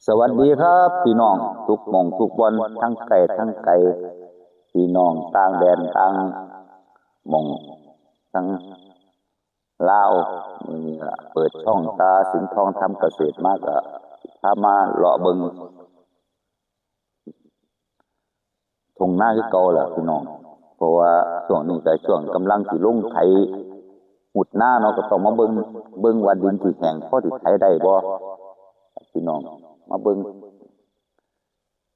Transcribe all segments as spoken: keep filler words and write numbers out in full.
สวัสดีครับพี่น้องทุกหม่องทุกบ่อน ทั้งใกล้ทั้งไกล พี่น้องต่างแดนต่างหม่อง ทั้งลาว มื้อนี้ก็เปิดช่องตาสิงห์ทองทำเกษตรมา ก็พามาเลาะเบิ่ง ท่งนาคือเก่าล่ะพี่น้อง เพราะว่าช่วงนี้ก็ช่วงกำลังสิลงไถฮุดนาเนาะ ก็ต้องมาเบิ่ง เบิ่งว่าดินสิแห้งพอสิไถได้บ่ พี่น้อง มาเบิ่ง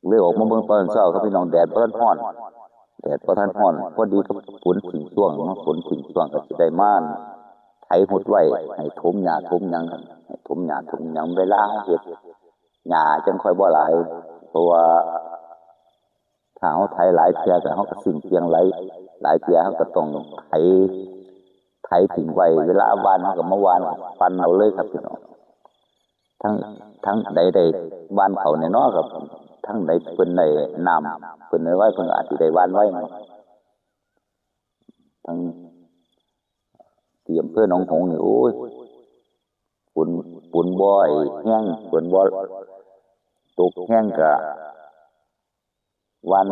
เลยออกมาเบิ่งตอนเช้าครับพี่น้อง แดดบ่ทันร้อน แดดบ่ทันร้อน พอดีกับฝนทิ้งช่วงเนาะ ฝนทิ้งช่วงก็สิได้มาไถฮุดไว้ ให้ถมหญ้าถมหยังครับ ให้ถมหญ้าถมหยัง เวลาเฮาเฮ็ด หญ้าจั่งค่อยบ่หลาย เพราะว่า ถ้าเฮาไถหลายเทื่อก็เฮาก็สิ้นเปลืองหลาย หลายเทื่อเฮาก็ต้องไถ ไถทิ้งไว้ เวลาหว่านเฮาก็มาหว่าน ปั่นเอาเลยครับพี่น้อง ทั้ง ทั้งใดได้หว่านเข้าแน่นอนครับ ทั้งใดเพิ่นได้น้ำ เพิ่นได้ไว้ เพิ่นก็อาจสิได้หว่านไว้เนาะ ทั้งที่อำเภอหนองหงส์นี่ โอ้ย ฝน ฝนบ่แห้ง ฝนบ่ตกแห้งก็ หว่าน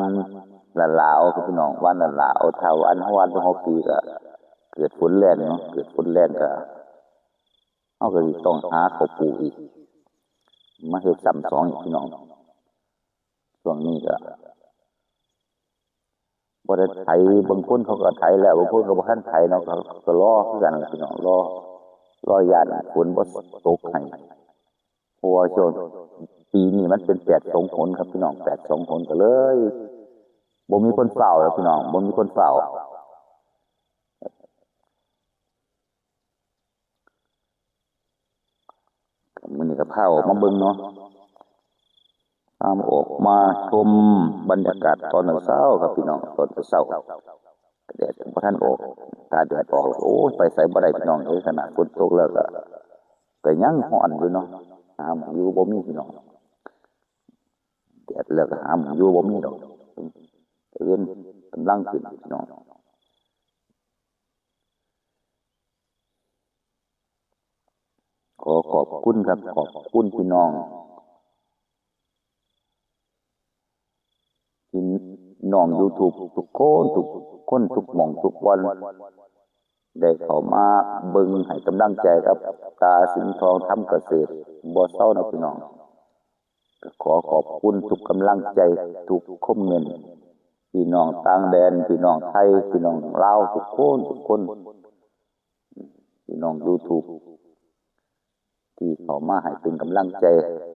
ละลาเอาครับพี่น้อง หว่านละลาเอา ถ้าหว่าน เฮาหว่านต้องเอาปีก็ เกิดฝนแล้งเนาะ เกิดฝนแล้งก็ เฮาก็สิต้องหาข้าวปลูกอีก มาเฮ็ดซ้ำสองอีกพี่น้อง ช่วงนี้ก็ บ่ได้ไถ บางคนเขาก็ไถแล้ว บางคนก็บ่ทันไถเนาะ ก็ ก็รอคือกันล่ะพี่น้อง รอ รอย้านฝนบ่ตกให้ เพราะว่าช่วงปีนี้มันเป็นแปดสองหนครับพี่น้อง แปดสองหนก็เลย บ่มีคนฟ้าวแล้วพี่น้อง บ่มีคนฟ้าว มื้อนี้ก็พาออกมาเบิ่งเนาะ พาออกมาชมบรรยากาศตอนเช้าครับพี่น้อง ตอนเช้า แดดยังบ่ทันออก ถ้าแดดออกแล้ว โอ้ย ไปไสบ่ได้พี่น้องเอ้ย ขนาดฝนตกแล้วก็ ก็ยังร้อนอยู่เนาะ หาหม่องอยู่บ่มีพี่น้อง แดดแล้วก็หาหม่องอยู่บ่มีดอก ตะเว็นกำลังขึ้นพี่น้อง ขอขอบคุณครับ ขอบคุณพี่น้อง พี่น้องยูทูบทุกคน ทุกคน ทุกหม่องทุกบ่อน ได้เข้ามาเบิ่งให้กำลังใจกับตาสิงห์ทองทำเกษตรบ่เซาเนาะพี่น้อง ก็ขอขอบคุณทุกกำลังใจ ทุกคอมเมนต์ พี่น้องต่างแดน พี่น้องไทย พี่น้องลาว ทุกคน ทุกคน พี่น้องยูทูบ ที่เข้ามาให้เป็นกำลังใจ